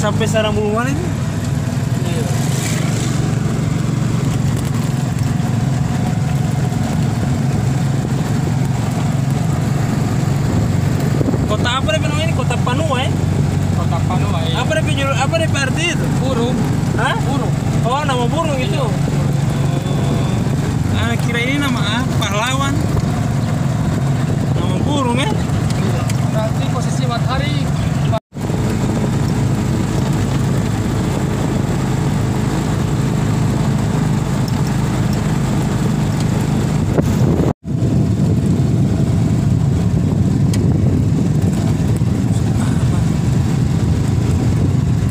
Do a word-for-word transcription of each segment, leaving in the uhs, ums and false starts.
Sampe sana Bulungan itu. Iya. Kota apa depe nama ini? Kota Panua, eh? Kota Panua, iya. Apa depe julu-, apa depe arti itu? Burung. Hah? Burung. Oh, nama burung itu. Iya. Ah, kira ini nama, ah, pahlawan. Nama burung, eh? Iya. Berarti posisi matahari.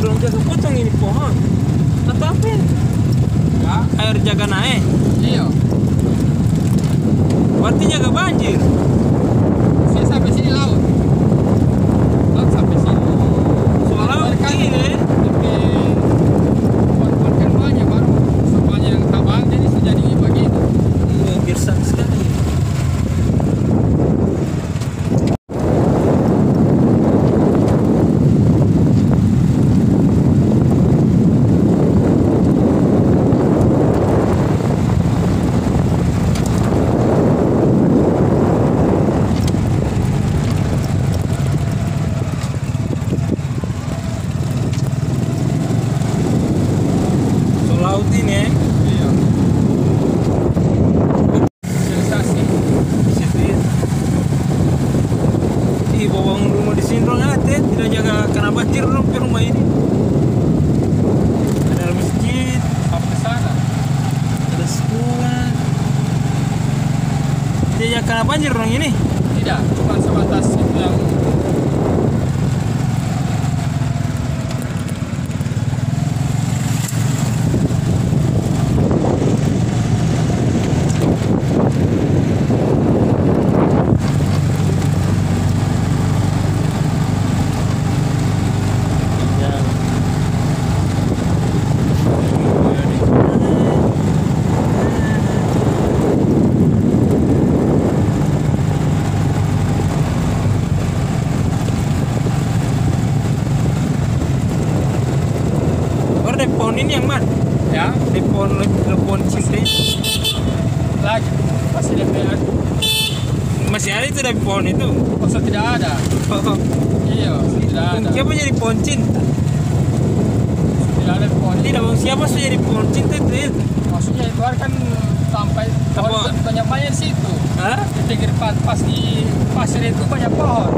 Dong jaga potong ini pohon. Atau apa ini? Ya. Air jaga nae? Iya. Berarti jaga banjir. Sini sampe sini laut. Laut sampe sini. Soalnya ini, eh. Tapi pohon-pohon kan banyak, baru semuanya yang tabang, jadi bisa jadi bagitu. Iya, gersang sekali. So laut ini, eh? Iya. Sensasi. Di situ, ya. Ih, bawa bangun rumah di sini dong, ah, te, tidak jaga kana banjir dong pe rumah ini. Ada masjid. Sampai sana. Ada sekolah. Tidak jaga kana banjir dong ini? Tidak, cuma sebatas itu yang Baru deng pohon ini yang mana? Ya. Deng pohon, deng pohon cinte. Lagi, masih ada. Masih ada itu deng pohon itu? Maksud tidak ada. Oh. Iya, maksud tidak ada. Siapa jadi pohon cinta? Tidak ada pohon. Tidak, siapa so jadi pohon cinta itu, itu? Maksudnya itu kan sampai pohon banyak-banyak di situ. Hah? Di pinggir pan-, pas di pasir itu banyak pohon.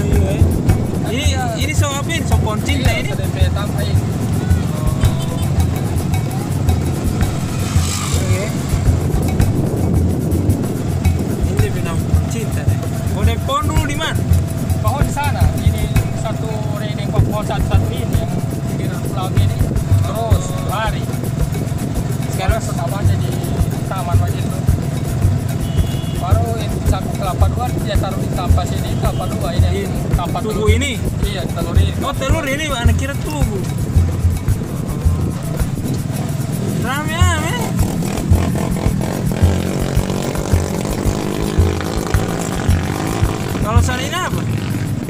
Iya, eh. Ini, ini so apa ini? So pohon cinta ini? Oke. Ini dia bilang pohon cinta deh. Pohon, pohon dulu di mana? Pohon di sana. Ini satu, ini pohon satu-satu ini yang pinggir pulau ini. Terus lari. Sekarang pertamanya di taman bagitu. Baru itu satu kelapa dua, dia taruh di tampa sini, kelapa dua ini. Di tugu ini? Iya, telur ini. Oh, telur ini, anak kira tugu. Rame, rame. Kalau sana ini apa?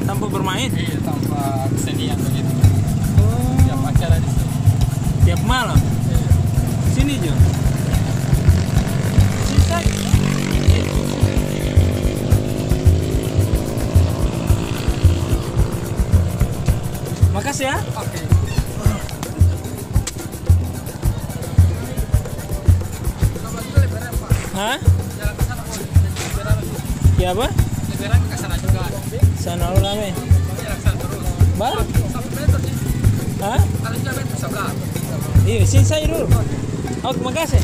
Tampa bermain? Iya, tampa kesenian begitu. Oh. Tiap acara di sini. Tiap malam? Iya. Sini jo. Sini saja. Makasih ya. Oke. Hah? Ya apa? Sana lo rame. Baru? Hah? Iyo, sini saja dulu. Oke, makasih.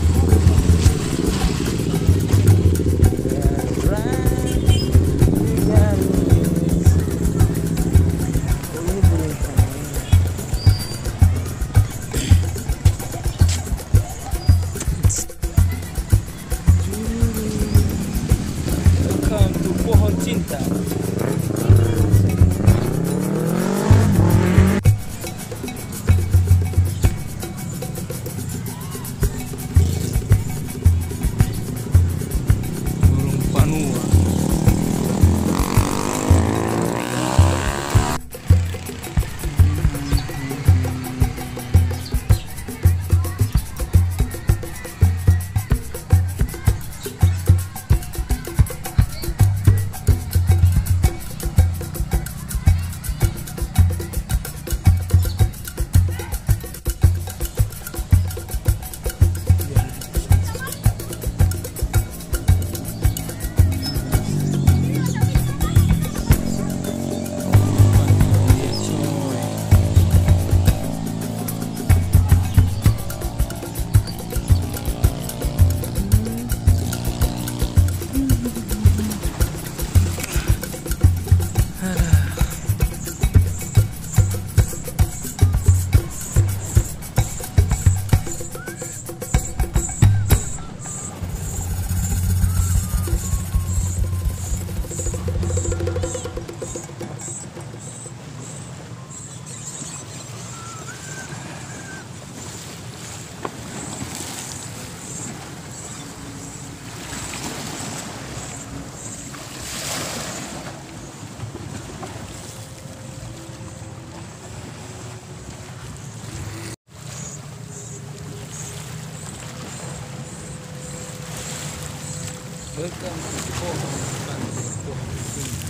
Welcome to Cibonong, Pantai Pohon Pinang.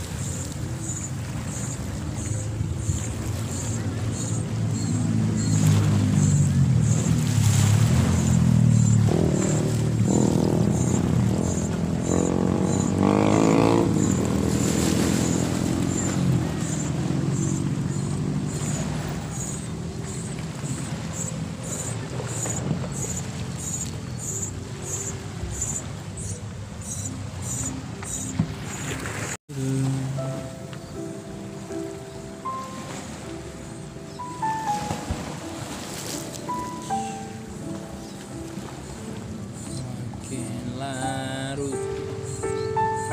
Semakin larut,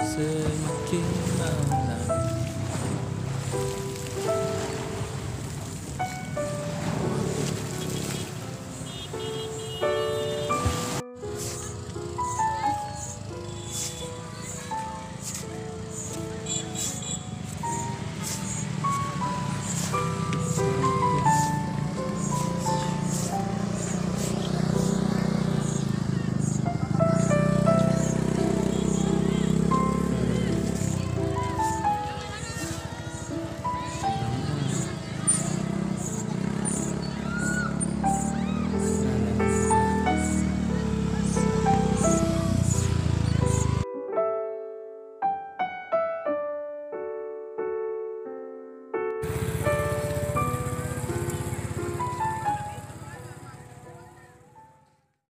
semakin larut.